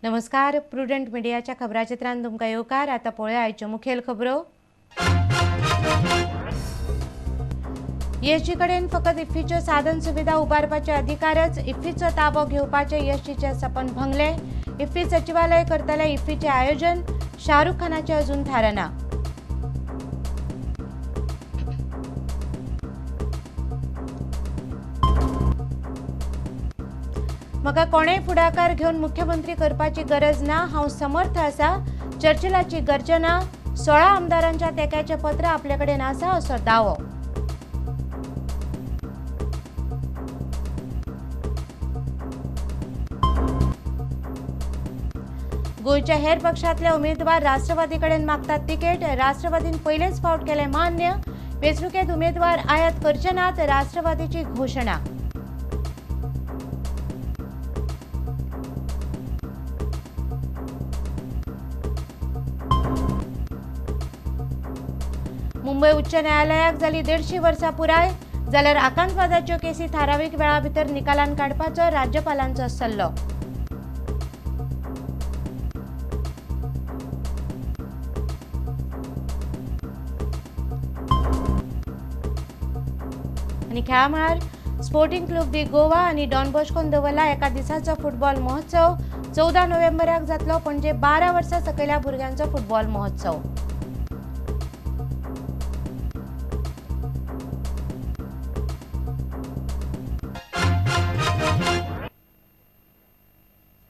नमस्कार, प्रुडंट मीडियाच्या खबराचित्रान तुमकां येवकार. आतां पळोवया आयच्यो मुखेल खबरो. ईएसजी कडेन फकत इफ्फीच्यो साधन सुविधा उबारपाचे अधिकारच, इफ्फीचो ताबो घेवपाचे ईएसजीचे सपन भंगले. इफ्फी सचिवालय करतले इफ्फीचे आयोजन, शाहरुख खानाचे अजून थारना. म्हाका कोणेय फुडाकार घेवन मुख्यमंत्री करपाची गरज ना, हांव समर्थ आसा, चर्चिलाची गर्जना. 16 आमदारांच्या तेक्याचें पत्र आपले कडेन आसा असो दावो. गोंयच्या हेर पक्षांतले उमेदवार राष्ट्रवादी कडेन मागतात तिकेट. राष्ट्रवादीन पयलेच फावट केलें मान्य. वेंचणुकेंत उमेदवार आयात करचे नात, राष्ट्रवादीची घोशणा. मुंबय उच्च न्यायालयाक जाली 150 वर्सां पुराय, जाल्यार आकांतवादाच्यो केसी थारावीक वेळा भितर निकालान काडपाचो राज्यपालांचो सल्लो. आनी खेळा मळार स्पोर्टिंग क्लब दी गोवा आनी डॉन बॉस्कोन दवरला एका दिसाचो फुटबॉल महोत्सव. 14 नोव्हेंबराक जातलो पणजे 12 वर्सां सकयल्या भुरग्यांचो फुटबॉल महोत्सव.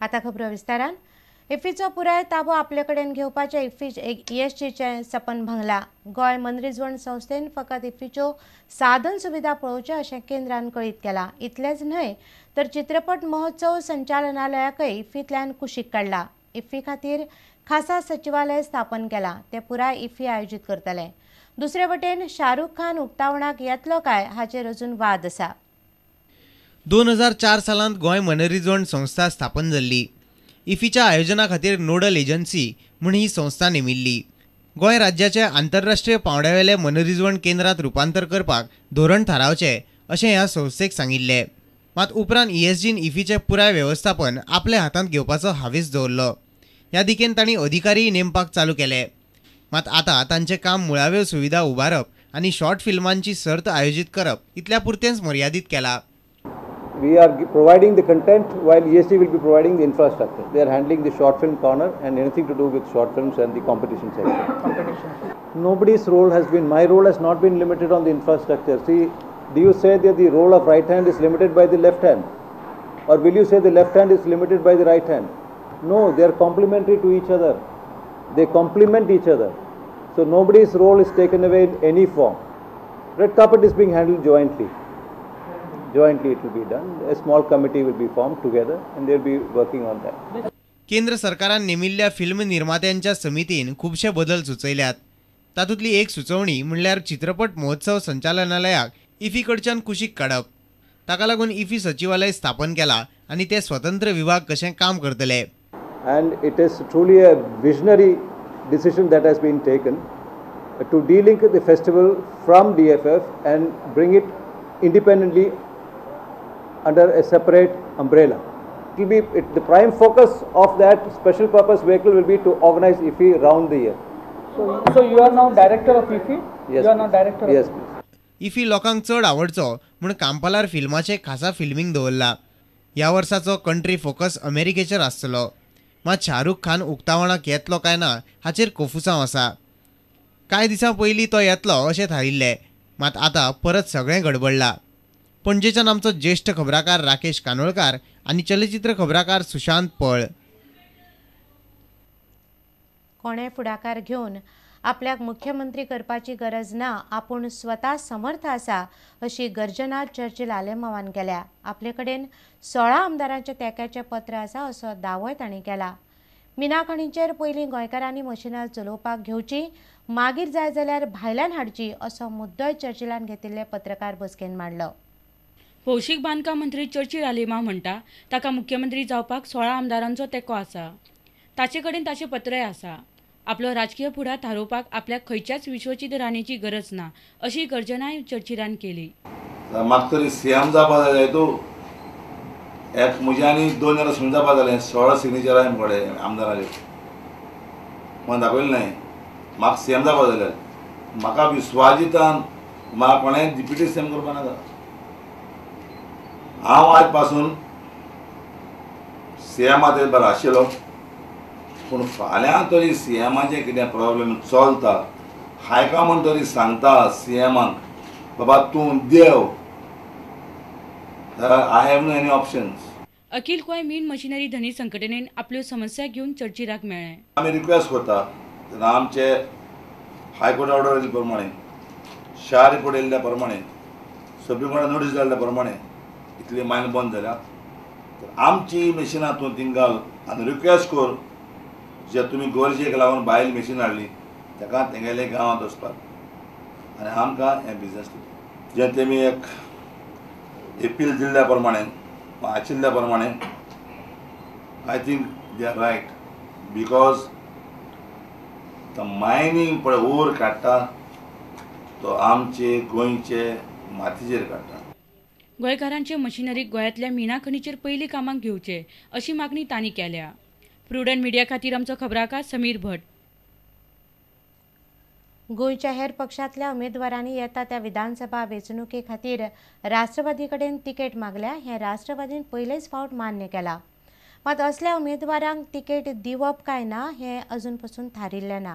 आता खबरो विस्तारान. इफ्फीचो पुराय ताबो आपले कडेन घेवपाचे इफ्फी ईएसजीचें सपन भंगला. गोंय मनरिजवण संस्थेन फकत इफ्फीच्यो साधन सुविधा पळोवच्यो अशें केंद्रान कळीत केलां. इतलेंच न्हय तर चित्रपट महोत्सव संचालनालयाकय इफ्फींतल्यान कुशीक काडला. इफ्फी खातीर खासा सचिवालय स्थापन केलां, तें पुराय इफ्फी आयोजीत करतले. दुसरे वटेन शाहरुख खान उक्तावणाक येतलो काय हाचेर अजून वाद आसा. 2004 सालांत गोंय मनरिजवण संस्था स्थापन जाल्ली. इफ्फीच्या आयोजना खातीर नोडल एजन्सी म्हूण ही संस्था नेमिल्ली. गोंय राज्याचे आंतरराष्ट्रीय पांवड्यावेले मनरिजवण केंद्रांत रुपांतर करपाक धोरण थारावचें अशें ह्या संस्थेक सांगिल्लें. मात उपरांत ईएसजीन इफ्फीचें पुराय वेवस्थापन आपल्या हातांत घेवपाचो हावेस दवरलो. ह्या दिकेन तांणी अधिकारीय नेमपाक चालू केले. मात आतां तांचें काम मुळाव्यो सुविधा उबारप आनी शॉर्ट फिल्मांची सर्त आयोजीत करप इतल्या पुरतेंच मर्यादीत केलां. We are providing the content while ESG will be providing the infrastructure. They are handling the short film corner and anything to do with short films and the competition section. Competition. Nobody's role has been, my role has not been limited on the infrastructure. See, do you say that the role of right hand is limited by the left hand? Or will you say the left hand is limited by the right hand? No, they are complementary to each other. They complement each other. So nobody's role is taken away in any form. Red carpet is being handled jointly. Jointly it will be done. A small committee will be formed together and they will be working on that. केंद्र सरकारान नेमिल्ल्या film निर्मात्यांच्या समितीन खुबशे बदल सुचयल्यात. तातूंतली एक सुचोवणी म्हणल्यार चित्रपट महोत्सव संचालनालयाक इफ्फी कडच्यान कुशीक काडप. ताका लागून इफ्फी सचिवालय स्थापन केला आनी ते स्वतंत्र विभाग कशें काम करतले. And it is truly a visionary decision that has been taken to delink the festival from DFF and bring it independently under a separate umbrella. It will be the prime focus of that special purpose vehicle will be to organize IFFI round the year. So you are now director of IFFI? Yes. You are now director. Yes, please. IFFI लोकांक चड आवडचो म्हूण कांपालार फिल्माचें खासा filming दवरला. ह्या वर्साचो country focus अमेरिकेचेर आसतलो. मात शाहरुख खान उक्तावणाक येतलो काय ना हाचेर कोफुसांव आसा. कांय दिसां पयलीं तो येतलो अशें थारिल्लें, मात आतां परत सगळें गडबडलां. पणजेच्यान आमचो ज्येष्ठ खबराकार राकेश कानोळकार आनी चलचित्र खबराकार सुशांत पळ. कोणें फुडाकार घेवन आपल्याक मुख्यमंत्री करपाची गरज ना, आपूण स्वता समर्थ आसा अशी गर्जना चर्चिल आलेमावान केल्या. आपले कडेन 16 आमदारांच्या तेंक्याचें पत्र आसा असो दावोय तांणी केला. मिना खणीचेर पयलीं गोंयकारांनी मशिनां चलोवपाक घेवची, मागीर जाय जाल्यार भायल्यान हाडची असो मुद्दोय चर्चिलान घेतिल्ले पत्रकार बसकेन मांडलो. भौशीक बांदकाम मंत्री चर्चिल आलेमाव म्हणटा ताका मुख्यमंत्री जावपाक 16 आमदारांचो तेंको आसा. ताचे कडेन ताचें पत्रय आसा. आपलो राजकीय फुडार थारोवपाक आपल्याक खंयच्याच विश्वचीत राणीची गरज ना अशी गर्जनाय चर्चिलान केली. म्हाका तरी सीएम जावपा जाय तूं एक म्हज्या आनी 2 जाणां समज जावपा जालें. 16 सिग्नेचर आहा मुकडे आमदाराचे, म्हाका दाखयलें न्हय. म्हाका सीएम जावपा जाल्यार म्हाका विश्वाजितान म्हाका कोणें डिप्युटी सीएम करपा नाका. हांव आज पासून सीएमा ते बरो आशिल्लो, पूण फाल्यां तरी सीएमाचें कितें प्रॉब्लेम चलता हायका म्हण तरी सांगता सीएमाक बाबा तूं देव. I have no any options. Akhil Goa mean machinery धनी संघटनेन आपल्यो समस्या घेवन चर्चिलाक मेळ्ळें. आमी रिक्वेस्ट करता तेन्ना आमचे हायकोर्ट ऑर्डर येयल्ले प्रमाणे, शाह रिपोर्ट येयल्ल्या प्रमाणे, सुप्रीम कोर्टान नोटीस जाल्ल्या प्रमाणे इतली मायन बंद जाल्या तर आमची मशिनां तूं थिंग घाल आनी रिक्वेस्ट कर जे तुमी गरजेक लागून भायल मशीन हाडली ताका तेंगेले गांवांत वचपाक आनी आमकां हें बिजनेस दिता. जें तेमी एक एपील दिल्ल्या प्रमाणे आशिल्ल्या प्रमाणे I think they are right, because the mining पळय ओर काडटा तो आमचे गोंयचे मातीचेर काडटा. गोंयकारांचे मशिनरी गोंयांतल्या मिना खणीचेर पयलीं कामाक घेवचे अशी मागणी तांणी केल्या. प्रुडंट मिडिया खातीर आमचो खबराकार समीर भट. गोंयच्या हेर पक्षांतल्या उमेदवारांनी येता त्या विधानसभा वेंचणुके खातीर राष्ट्रवादी कडेन तिकेट मागल्या हें राष्ट्रवादीन पयलेच फावट मान्य केलां. मात असल्या उमेदवारांक तिकेट दिवप काय ना हें अजून पसून थारिल्लें ना.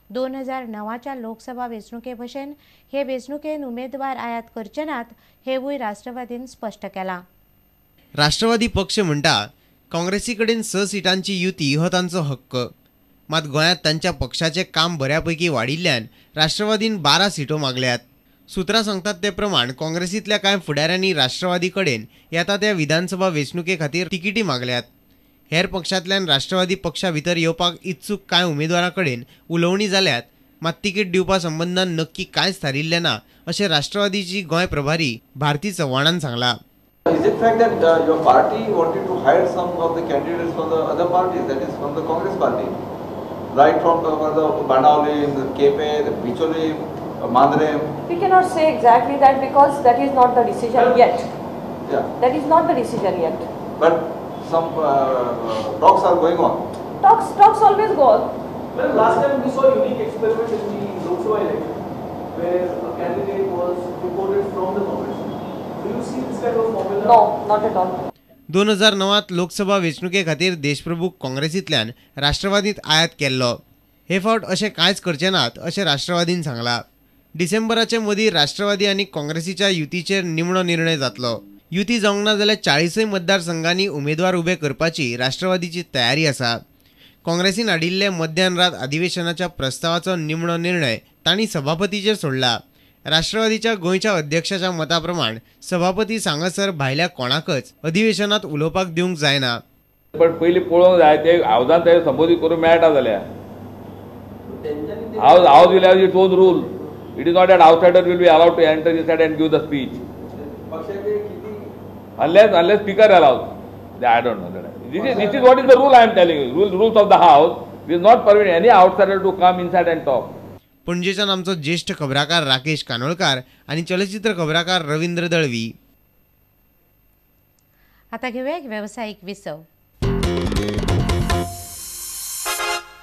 2009च्या लोकसभा वेंचणुके भशेन हे वेंचणुकेन उमेदवार आयात करचे नात हेवूय राष्ट्रवादीन स्पश्ट केलां. राष्ट्रवादी पक्ष म्हणटा काँग्रेसी कडेन 6 सिटांची युती हो तांचो हक्क. मात गोंयांत तांच्या पक्षाचें काम बऱ्यापैकी वाडिल्ल्यान राष्ट्रवादीन 12 सिटो मागल्यात. सुत्रां सांगतात ते प्रमाण काँग्रेसींतल्या कांय फुडाऱ्यांनी राष्ट्रवादी कडेन येता त्या विधानसभा वेंचणुके खातीर तिकेटी मागल्यात. हेर पक्षांतल्यान राष्ट्रवादी पक्षा भितर येवपाक इत्सूक कांय उमेदवारां कडेन उलोवणी जाल्यात, मात तिकेट दिवपा संबंदान नक्की कांयच थारिल्लें ना अशें राष्ट्रवादीची गोंय प्रभारी भारती चव्हाणान सांगलां. Is it fact that your party wanted to hire some of the candidates from the other parties, that is from the Congress party, right from the Banaulim, the Kepe, the Bicholim, Mandrem? We cannot say exactly that because that is not the decision yet. Yeah. That is not the decision yet. But some talks are going on. Talks always go on. Well, last time we saw a unique experiment in the Lok Sabha election where a candidate was reported from the Congress. Do you see this kind of formula? No, not at all. 2009 Lok Sabha वेंचणुके खातीर देशप्रभू काँग्रेसींतल्यान राष्ट्रवादींत आयात केल्लो. हे फावट अशें कांयच करचे नात अशें राष्ट्रवादीन सांगलां. डिसेंबराचे मदीं राष्ट्रवादी आनी काँग्रेसीच्या युतीचेर निमणो निर्णय जातलो. युती जावंक ना जाल्यार 40 मतदारसंघांनी उमेदवार उबे करपाची राष्ट्रवादीची तयारी आसा. काँग्रेसीन हाडिल्ले मध्यान रात अधिवेशनाच्या प्रस्तावाचो निमणो निर्णय तांणी सभापतीचेर सोडला. राष्ट्रवादीच्या गोंयच्या अध्यक्षाच्या मता प्रमाण सभापती सांगसर भायल्या कोणाकच अधिवेशनात उलोवपाक दिवंक जायना. पण पयलीं पळोवंक जाय ते हावजान ते संबोधीत करूंक मेळटा जाल्यार. House will have its own rule. It is not that outsider will be allowed to enter inside and give the speech unless speaker allows. I don't know that. This is what is the rule I am telling you. Rules of the house will not permit any outsider to come inside and talk. पणजेच्यान आमचो ज्येष्ठ खबराकार राकेश कानोळकार आनी चलचित्र खबराकार रवींद्र दळवी. आता घेऊया एक व्यावसायिक विसव.